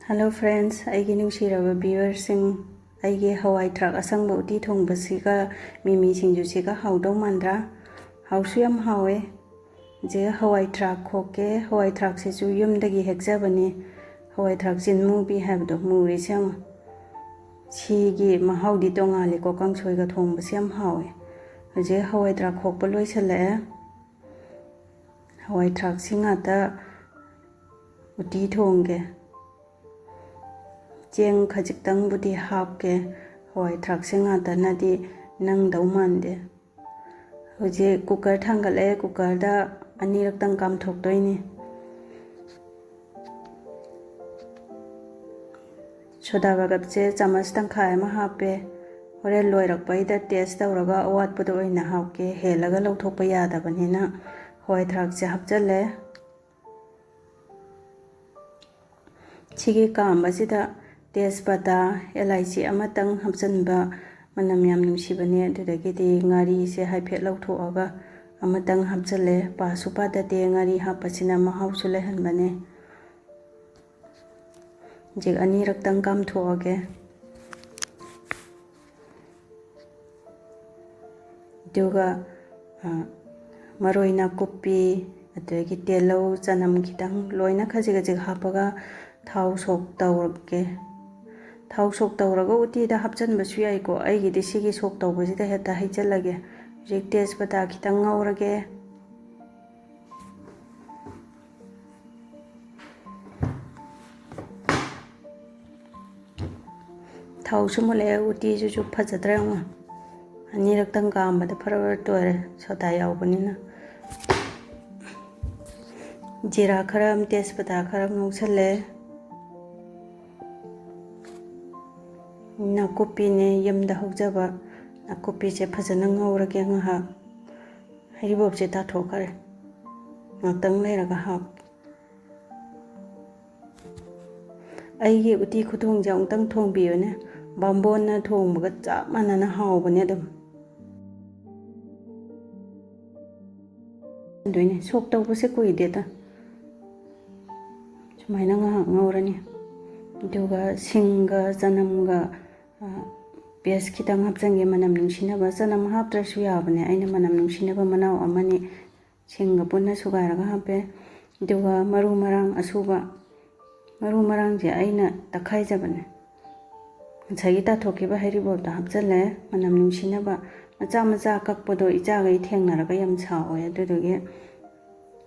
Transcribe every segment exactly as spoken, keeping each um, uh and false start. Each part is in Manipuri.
Hello friends, ꯑꯩꯒꯤ ꯅꯨꯡꯁꯤꯔꯕ viewerꯁꯤꯡ, ꯑꯩꯒꯤ ꯍꯋꯥꯏ ꯊ꯭ꯔꯥꯛ ꯑꯁꯪꯕ ꯎꯇꯤ ꯊꯣꯡꯕꯁꯤꯒ ꯃꯤꯃꯤ ꯁꯤꯡꯖꯨꯁꯤꯒ ꯍꯥꯎꯗꯧ ꯃꯥꯟꯗ꯭ꯔꯥ? ꯍꯥꯎꯁꯨ ꯌꯥꯝ ꯍꯥꯎꯋꯦ꯫ ꯍꯧꯖꯤꯛ ꯍꯋꯥꯏ ꯊ꯭ꯔꯥꯛ ꯈꯣꯛꯀꯦ꯫ ꯍꯋꯥꯏ ꯊ꯭ꯔꯥꯛꯁꯤꯁꯨ ꯌꯨꯝꯗꯒꯤ ꯍꯦꯛꯆꯕꯅꯤ꯫ ꯍꯋꯥꯏ ꯊ꯭ꯔꯥꯛ ꯆꯤꯟ ꯃꯨꯕꯤ ꯍꯥꯏꯕꯗꯣ ꯃꯨꯔꯤꯁꯦ ꯌꯦꯡꯉꯣ꯫ ꯁꯤꯒꯤ ꯃꯍꯥꯎꯗꯤ ꯇꯣꯉꯥꯜꯂꯤꯀꯣ, ꯀꯥꯡꯁꯣꯏꯒ ꯊꯣꯡꯕꯁꯦ ꯌꯥꯝ ꯍꯥꯎꯋꯦ꯫ ꯍꯧꯖꯤꯛ ꯍꯋꯥꯏ ꯊ꯭ꯔꯥꯛ ꯈꯣꯛꯄ ꯂꯣꯏꯁꯤꯜꯂꯛꯑꯦ꯫ ꯍꯋꯥꯏ ꯊ꯭ꯔꯥꯛꯁꯤ ꯉꯥꯛꯇ ꯎꯇꯤ ꯊꯣꯡꯒꯦ꯫ ꯆꯦꯡ ꯈꯖꯤꯛꯇꯪꯕꯨꯗꯤ ꯍꯥꯞꯀꯦ, ꯍꯋꯥꯏ ꯊ꯭ꯔꯥꯛꯁꯦ ꯉꯥꯛꯇꯅꯗꯤ ꯅꯪꯗꯧ ꯃꯥꯟꯗꯦ꯫ ꯍꯧꯖꯤꯛ ꯀꯨꯀꯔ ꯊꯥꯡꯒꯠꯂꯦ, ꯀꯨꯀꯔꯗ ꯑꯅꯤꯔꯛꯇꯪ ꯀꯥꯝꯊꯣꯛꯇꯣꯏꯅꯤ꯫ ꯁꯣꯗꯥ ꯕꯥꯏꯒꯞꯁꯦ ꯆꯥꯃꯁ ꯇꯪꯈꯥꯏ ꯑꯃ ꯍꯥꯞꯄꯦ꯫ ꯍꯣꯔꯦꯟ ꯂꯣꯏꯔꯛꯄꯩꯗ ꯇꯦꯁ ꯇꯧꯔꯒ ꯑꯋꯥꯠꯄꯗꯣ ꯑꯣꯏꯅ ꯍꯥꯞꯀꯦ, ꯍꯦꯜꯂꯒ ꯂꯧꯊꯣꯛꯄ ꯌꯥꯗꯕꯅꯤꯅ꯫ ꯍꯋꯥꯏ ꯊ꯭ꯔꯥꯛꯁꯦ ꯍꯥꯞꯆꯜꯂꯦ꯫ ꯁꯤꯒꯤ ꯀꯥꯝꯕꯁꯤꯗ ꯇꯦꯖꯄꯇꯥ, ꯑꯦꯂꯥꯏꯆꯤ ꯑꯃꯇꯪ ꯍꯥꯞꯆꯤꯟꯕ ꯃꯅꯝ ꯌꯥꯝ ꯅꯨꯡꯁꯤꯕꯅꯦ꯫ ꯑꯗꯨꯗꯒꯤꯗꯤ ꯉꯥꯔꯤꯁꯦ ꯍꯥꯏꯐꯦꯠ ꯂꯧꯊꯣꯛꯑꯒ ꯑꯃꯇꯪ ꯍꯥꯞꯆꯤꯜꯂꯦ꯫ ꯄꯥꯁꯨ ꯄꯥꯗꯗꯦ, ꯉꯥꯔꯤ ꯍꯥꯞꯄꯁꯤꯅ ꯃꯍꯥꯎꯁꯨ ꯂꯩꯍꯟꯕꯅꯦ꯫ ꯍꯧꯖꯤꯛ ꯑꯅꯤꯔꯛꯇꯪ ꯀꯥꯝꯊꯣꯛꯑꯒꯦ꯫ ꯑꯗꯨꯒ, ꯑ, ꯃꯔꯣꯏ ꯅꯥꯀꯨꯞꯄꯤ, ꯑꯗꯒꯤ ꯇꯤꯜꯍꯧ, ꯆꯅꯝ ꯈꯤꯇꯪ ꯂꯣꯏꯅ ꯈꯖꯤꯛ ꯈꯖꯤꯛ ꯍꯥꯞꯄꯒ ꯊꯥꯎ ꯁꯣꯛ ꯇꯧꯔꯒꯦ꯫ ꯊꯥꯎ ꯁꯣꯛ ꯇꯧꯔꯒ ꯎꯇꯤꯗ ꯍꯥꯞꯆꯤꯟꯕꯁꯨ ꯌꯥꯏꯀꯣ꯫ ꯑꯩꯒꯤꯗꯤ ꯁꯤꯒꯤ ꯁꯣꯛ ꯇꯧꯕꯁꯤꯗ ꯍꯦꯛꯇ ꯍꯩꯖꯤꯜꯂꯒꯦ꯫ ꯍꯧꯖꯤꯛ ꯇꯦꯖꯄꯇꯥ ꯈꯤꯇꯪ ꯉꯧꯔꯒꯦ꯫ ꯊꯥꯎꯁꯨ ꯃꯨꯜꯂꯛꯑꯦ, ꯎꯇꯤꯁꯤꯁꯨ ꯐꯖꯗ꯭ꯔꯥ ꯌꯦꯡꯉꯣ꯫ ꯑꯅꯤꯔꯛꯇꯪ ꯀꯥꯝꯕꯗ ꯐꯔ ꯐꯔ ꯇꯣꯏꯔꯦ, ꯁꯣꯗꯥ ꯌꯥꯎꯕꯅꯤꯅ꯫ ꯖꯤꯔꯥ ꯈꯔ ꯑꯃ, ꯇꯦꯖꯄꯇꯥ ꯈꯔ ꯑꯃ ꯉꯧꯁꯜꯂꯦ꯫ ꯅꯥꯀꯨꯞꯄꯤꯅꯦ, ꯌꯨꯝꯗ ꯍꯧꯖꯕ ꯅꯥꯀꯨꯞꯄꯤꯁꯦ ꯐꯖꯅ ꯉꯧꯔꯒꯦ ꯉꯥꯏꯍꯥꯛ꯫ ꯍꯩꯔꯤꯕꯣꯞꯁꯦ ꯇꯥꯊꯣꯛꯈ꯭ꯔꯦ, ꯉꯥꯛꯇꯪ ꯂꯩꯔꯒ ꯍꯥꯞꯀꯦ꯫ ꯑꯩꯒꯤ ꯎꯇꯤ ꯈꯨꯊꯣꯡꯁꯦ ꯑꯃꯨꯛꯇꯪ ꯊꯣꯡꯕꯤꯌꯨꯅꯦ, ꯕꯥꯝꯕꯣꯟꯅ ꯊꯣꯡꯕꯒ ꯆꯞ ꯃꯥꯟꯅꯅ ꯍꯥꯎꯕꯅꯦ ꯑꯗꯨꯝ꯫ ꯑꯗꯨꯏꯅꯦ, ꯁꯣꯛ ꯇꯧꯕꯁꯦ ꯀꯨꯏꯗꯦꯗ꯫ ꯁꯨꯃꯥꯏꯅ ꯉꯥꯏꯍꯥꯛ ꯉꯧꯔꯅꯤ꯫ ꯑꯗꯨꯒ ꯁꯤꯡꯒ ꯆꯅꯝꯒ, ꯑ, paste ꯈꯤꯇꯪ ꯍꯥꯞꯆꯤꯟꯒꯦ, ꯃꯅꯝ ꯅꯨꯡꯁꯤꯅꯕ꯫ ꯆꯅꯝ ꯍꯥꯞꯇ꯭ꯔꯁꯨ ꯌꯥꯕꯅꯦ, ꯑꯩꯅ ꯃꯅꯝ ꯅꯨꯡꯁꯤꯅꯕ ꯃꯅꯥꯎ ꯑꯃꯅꯤ ꯁꯤꯡꯒ ꯄꯨꯟꯅ ꯁꯨꯒꯥꯏꯔꯒ ꯍꯥꯞꯄꯦ꯫ ꯑꯗꯨꯒ ꯃꯔꯨ ꯃꯔꯥꯡ ꯑꯁꯨꯕ, ꯃꯔꯨ ꯃꯔꯥꯡꯁꯦ ꯑꯩꯅ ꯇꯛꯈꯥꯏꯖꯕꯅꯦ꯫ ꯉꯁꯥꯏꯒꯤ ꯇꯥꯊꯣꯛꯈꯤꯕ ꯍꯩꯔꯤꯕꯣꯞꯇꯣ ꯍꯥꯞꯆꯤꯜꯂꯦ, ꯃꯅꯝ ꯅꯨꯡꯁꯤꯅꯕ꯫ ꯃꯆꯥ ꯃꯆꯥ ꯀꯛꯄꯗꯣ ꯏꯆꯥꯈꯩ ꯊꯦꯡꯅꯔꯒ ꯌꯥꯝ ꯁꯥꯎꯋꯦ, ꯑꯗꯨꯗꯨꯒꯤ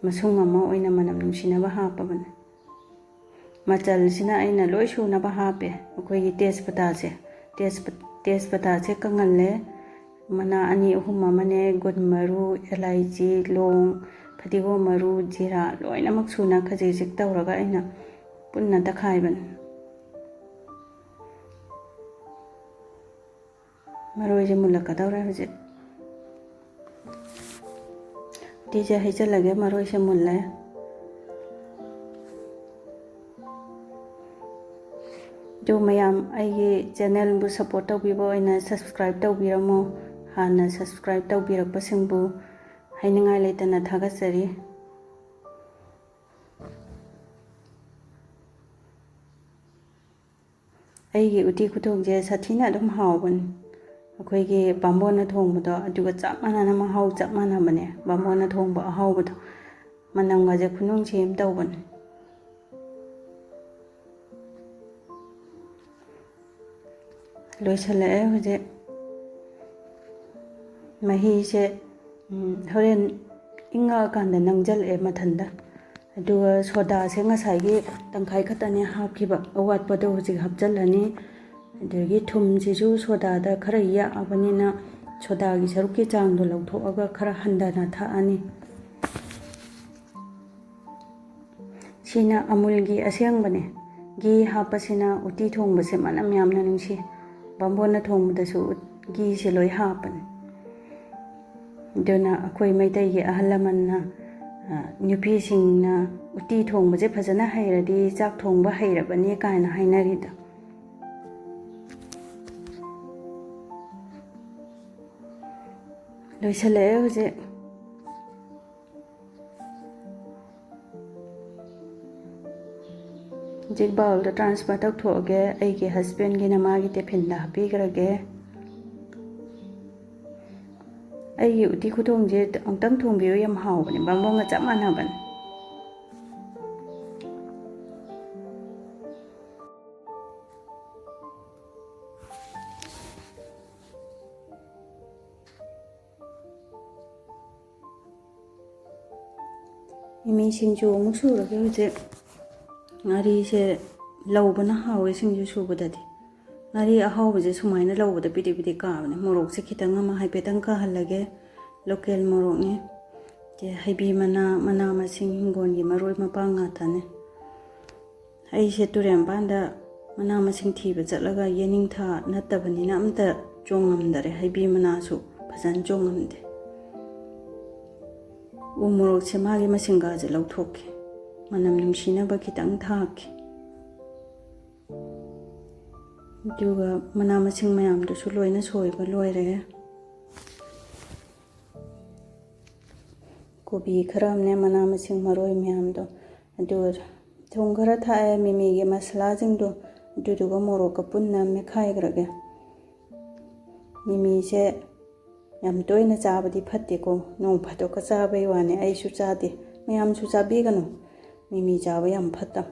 ꯃꯁꯨꯡ ꯑꯃ ꯑꯣꯏꯅ ꯃꯅꯝ ꯅꯨꯡꯁꯤꯅꯕ ꯍꯥꯞꯄꯕꯅꯦ꯫ ꯃꯆꯜꯁꯤꯅ ꯑꯩꯅ ꯂꯣꯏ ꯁꯨꯅꯕ ꯍꯥꯞꯄꯦ꯫ ꯑꯩꯈꯣꯏꯒꯤ ꯇꯦꯖꯄꯇꯥꯁꯦ, ꯇꯦꯖꯄ-, ꯇꯦꯖꯄꯇꯥꯁꯦ ꯀꯪꯍꯜꯂꯦ꯫ ꯃꯅꯥ ꯑꯅꯤ ꯑꯍꯨꯝ ꯑꯃꯅꯦ, ꯒꯨꯟ ꯃꯔꯨ, ꯑꯦꯂꯥꯏꯆꯤ, ꯂꯣꯡ, ꯐꯗꯤꯒꯣꯝ ꯃꯔꯨ, ꯖꯤꯔꯥ, ꯂꯣꯏꯅꯃꯛ ꯁꯨꯅ ꯈꯖꯤꯛ ꯈꯖꯤꯛ ꯇꯧꯔꯒ ꯑꯩꯅ ꯄꯨꯟꯅ ꯇꯛꯈꯥꯏꯕꯅꯦ꯫ ꯃꯔꯣꯏꯁꯦ ꯃꯨꯜꯂꯛꯀꯗꯧꯔꯦ ꯍꯧꯖꯤꯛ꯫ ꯎꯇꯤꯁꯦ ꯍꯩꯖꯤꯜꯂꯒꯦ, ꯃꯔꯣꯏꯁꯦ ꯃꯨꯜꯂꯦ꯫ ꯑꯗꯨ ꯃꯌꯥꯝ ꯑꯩꯒꯤ channelꯕꯨ support ꯇꯧꯕꯤꯕ ꯑꯣꯏꯅ subscribe ꯇꯧꯕꯤꯔꯝꯃꯣ꯫ ꯍꯥꯟꯅ subscribe ꯇꯧꯕꯤꯔꯛꯄꯁꯤꯡꯕꯨ ꯍꯥꯏꯅꯤꯡꯉꯥꯏ ꯂꯩꯇꯅ ꯊꯥꯒꯠꯆꯔꯤ꯫ ꯑꯩꯒꯤ ꯎꯇꯤ ꯈꯨꯊꯣꯡꯁꯦ ꯁꯥꯊꯤꯅ ꯑꯗꯨꯝ ꯍꯥꯎꯕꯅꯤ꯫ ꯑꯩꯈꯣꯏꯒꯤ ꯕꯥꯃꯣꯟꯅ ꯊꯣꯡꯕꯗꯣ ꯑꯗꯨꯒ ꯆꯞ ꯃꯥꯟꯅꯅ, ꯃꯍꯥꯎ ꯆꯞ ꯃꯥꯟꯅꯕꯅꯦ, ꯕꯥꯃꯣꯟꯅ ꯊꯣꯡꯕ ꯑꯍꯥꯎꯕꯗꯣ꯫ ꯃꯅꯝꯒꯁꯦ ꯈꯨꯅꯨꯡꯁꯤ ꯑꯃ ꯇꯧꯕꯅꯦ꯫ ꯂꯣꯏꯁꯤꯜꯂꯛꯑꯦ ꯍꯧꯖꯤꯛ꯫ ꯃꯍꯤꯁꯦ, ꯎꯝ, ꯍꯣꯔꯦꯟ ꯏꯪꯉꯛꯑꯀꯥꯟꯗ ꯅꯪꯁꯤꯜꯂꯛꯑꯦ ꯃꯊꯟꯇ꯫ ꯑꯗꯨꯒ ꯁꯣꯗꯥꯁꯦ ꯉꯁꯥꯏꯒꯤ ꯇꯪꯈꯥꯏ ꯈꯛꯇꯅꯦ ꯍꯥꯞꯈꯤꯕ, ꯑꯋꯥꯠꯄꯗꯣ ꯍꯧꯖꯤꯛ ꯍꯥꯞꯆꯤꯜꯂꯅꯤ꯫ ꯑꯗꯒꯤ ꯊꯨꯝꯁꯤꯁꯨ ꯁꯣꯗꯥꯗ ꯈꯔ ꯌꯥꯛꯑꯕꯅꯤꯅ ꯁꯣꯗꯥꯒꯤ ꯁꯔꯨꯛꯀꯤ ꯆꯥꯡꯗꯣ ꯂꯧꯊꯣꯛꯑꯒ ꯈꯔ ꯍꯟꯊꯅ ꯊꯥꯛꯑꯅꯤ꯫ ꯁꯤꯅ ꯑꯃꯨꯜꯒꯤ ꯑꯁꯦꯡꯕꯅꯦ꯫ ꯘꯤ ꯍꯥꯞꯄꯁꯤꯅ ꯎꯇꯤ ꯊꯣꯡꯕꯁꯦ ꯃꯅꯝ ꯌꯥꯝꯅ ꯅꯨꯡꯁꯤ꯫ ꯕꯥꯃꯣꯟꯅ ꯊꯣꯡꯕꯗꯁꯨ ꯎꯠ-, ꯘꯤꯁꯦ ꯂꯣꯏ ꯍꯥꯞꯄꯅꯦ꯫ ꯑꯗꯨꯅ ꯑꯩꯈꯣꯏ ꯃꯩꯇꯩꯒꯤ ꯑꯍꯜ ꯂꯃꯟꯅ, ꯑ, ꯅꯨꯄꯤꯁꯤꯡꯅ ꯎꯇꯤ ꯊꯣꯡꯕꯁꯦ ꯐꯖꯅ ꯍꯩꯔꯗꯤ ꯆꯥꯛ ꯊꯣꯡꯕ ꯍꯩꯔꯕꯅꯦ ꯀꯥꯏꯅ ꯍꯥꯏꯅꯔꯤꯗꯣ꯫ ꯂꯣꯏꯁꯤꯜꯂꯛꯑꯦ ꯍꯧꯖꯤꯛ꯫ ꯍꯧꯖꯤꯛ bowlꯗ transfer ꯇꯧꯊꯣꯛꯑꯒꯦ꯫ ꯑꯩꯒꯤ husbandꯒꯤꯅ ꯃꯥꯒꯤ tiffinꯗ ꯍꯥꯞꯄꯤꯈ꯭ꯔꯒꯦ꯫ ꯑꯩꯒꯤ ꯎꯇꯤ ꯈꯨꯊꯣꯡꯁꯦ ꯑꯃꯨꯛꯇꯪ ꯊꯣꯡꯕꯤꯌꯨ, ꯌꯥꯝ ꯍꯥꯎꯕꯅꯦ, ꯕꯥꯃꯣꯟꯒ ꯆꯞ ꯃꯥꯟꯅꯕꯅꯦ꯫ ꯃꯤꯃꯤ ꯁꯤꯡꯖꯨ ꯑꯃꯨꯛ ꯁꯨꯔꯒꯦ ꯍꯧꯖꯤꯛ꯫ ꯉꯥꯔꯤꯁꯦ ꯂꯧꯕꯅ ꯍꯥꯎꯋꯦ ꯁꯤꯡꯖꯨ ꯁꯨꯕꯗꯗꯤ꯫ ꯉꯥꯔꯤ ꯑꯍꯥꯎꯕꯁꯦ ꯁꯨꯃꯥꯏꯅ ꯂꯧꯕꯗ ꯄꯤꯗꯤꯛ ꯄꯤꯗꯤꯛ ꯀꯥꯕꯅꯦ꯫ ꯃꯣꯔꯣꯛꯁꯦ ꯈꯤꯇꯪ ꯑꯃ ꯍꯥꯏꯐꯦꯠꯇꯪ ꯀꯥꯍꯜꯂꯒꯦ꯫ Local ꯃꯣꯔꯣꯛꯅꯦ꯫ ꯍꯩꯕꯤ ꯃꯅꯥ, ꯃꯅꯥ ꯃꯁꯤꯡ, ꯍꯤꯡꯒꯣꯜꯒꯤ ꯃꯔꯣꯏ ꯃꯄꯥꯡ ꯉꯥꯛꯇꯅꯦ꯫ ꯑꯩꯁꯦ ꯇꯨꯔꯦꯟ ꯃꯄꯥꯟꯗ ꯃꯅꯥ ꯃꯁꯤꯡ ꯊꯤꯕ ꯆꯠꯂꯒ ꯌꯦꯅꯤꯡꯊꯥ ꯅꯠꯇꯕꯅꯤꯅ ꯑꯝꯇ ꯆꯣꯡꯉꯝꯗꯔꯦ꯫ ꯍꯩꯕꯤ ꯃꯅꯥꯁꯨ ꯐꯖꯅ ꯆꯣꯡꯉꯝꯗꯦ꯫ ꯎ ꯃꯣꯔꯣꯛꯁꯦ ꯃꯥꯒꯤ ꯃꯁꯤꯡꯒꯥꯁꯦ ꯂꯧꯊꯣꯛꯀꯦ꯫ ꯃꯅꯝ ꯅꯨꯡꯁꯤꯅꯕ ꯈꯤꯇꯪ ꯊꯥꯛꯀꯦ꯫ ꯑꯗꯨꯒ ꯃꯅꯥ ꯃꯁꯤꯡ ꯃꯌꯥꯝꯗꯨꯁꯨ ꯂꯣꯏꯅ ꯁꯣꯏꯕ ꯂꯣꯏꯔꯦ꯫ ꯀꯣꯕꯤ ꯈꯔ ꯑꯃꯅꯦ, ꯃꯅꯥ ꯃꯁꯤꯡ ꯃꯔꯣꯏ ꯃꯌꯥꯝꯗꯣ, ꯑꯗꯨꯒ ꯊꯨꯝ ꯈꯔ ꯊꯥꯛꯑꯦ, ꯃꯤꯃꯤꯒꯤ ꯃꯁꯥꯂꯥꯁꯤꯡꯗꯣ, ꯑꯗꯨꯗꯨꯒ ꯃꯣꯔꯣꯛꯀ ꯄꯨꯟꯅ ꯃꯦꯠꯈꯥꯏꯈ꯭ꯔꯒꯦ꯫ ꯃꯤꯃꯤꯁꯦ ꯌꯥꯝ ꯇꯣꯏꯅ ꯆꯥꯕꯗꯤ ꯐꯠꯇꯦꯀꯣ, ꯅꯣꯡ ꯐꯥꯗꯣꯛꯀ ꯆꯥꯕꯩ ꯋꯥꯅꯤ꯫ ꯑꯩꯁꯨ ꯆꯥꯗꯦ, ꯃꯌꯥꯝꯁꯨ ꯆꯥꯕꯤꯒꯅꯨ꯫ ꯃꯤꯃꯤ ꯆꯥꯕ ꯌꯥꯝ ꯐꯠꯇꯕ꯫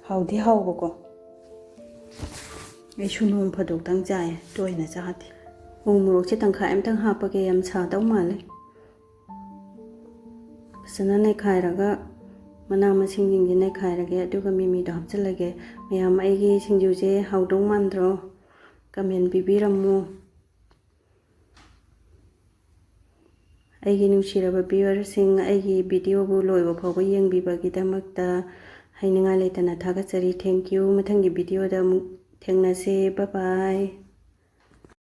ꯍꯥꯎꯗꯤ ꯍꯥꯎꯕꯀꯣ꯫ ꯑꯩꯁꯨ ꯅꯣꯡ ꯐꯥꯗꯣꯛꯇꯪ ꯆꯥꯏ, ꯇꯣꯏꯅ ꯆꯥꯗꯦ꯫ ꯎ ꯃꯣꯔꯣꯛꯁꯦ ꯇꯪꯈꯥꯏ ꯑꯃꯇꯪ ꯍꯥꯞꯄꯒꯦ, ꯌꯥꯝ ꯁꯥꯗꯧ ꯃꯥꯜꯂꯦ꯫ ꯐꯖꯅ ꯅꯩꯈꯥꯏꯔꯒ, ꯃꯅꯥ ꯃꯁꯤꯡꯁꯤꯡꯁꯦ ꯅꯩꯈꯥꯏꯔꯒꯦ, ꯑꯗꯨꯒ ꯃꯤꯃꯤꯗꯣ ꯍꯥꯞꯆꯤꯜꯂꯒꯦ꯫ ꯃꯌꯥꯝ, ꯑꯩꯒꯤ ꯁꯤꯡꯖꯨꯁꯦ ꯍꯥꯎꯗꯧ ꯃꯥꯟꯗ꯭ꯔꯣ? Comment ꯄꯤꯕꯤꯔꯝꯃꯨ꯫ ꯑꯩꯒꯤ ꯅꯨꯡꯁꯤꯔꯕ viewerꯁꯤꯡ, ꯑꯩꯒꯤ videoꯕꯨ ꯂꯣꯏꯕ ꯐꯥꯎꯕ ꯌꯦꯡꯕꯤꯕꯒꯤꯗꯃꯛꯇ ꯍꯥꯏꯅꯤꯡꯉꯥꯏ ꯂꯩꯇꯅ ꯊꯥꯒꯠꯆꯔꯤ꯫ Thank you꯫ ꯃꯊꯪꯒꯤ videoꯗ ꯑꯃꯨꯛ ꯊꯦꯡꯅꯁꯤ꯫ Bye bye꯫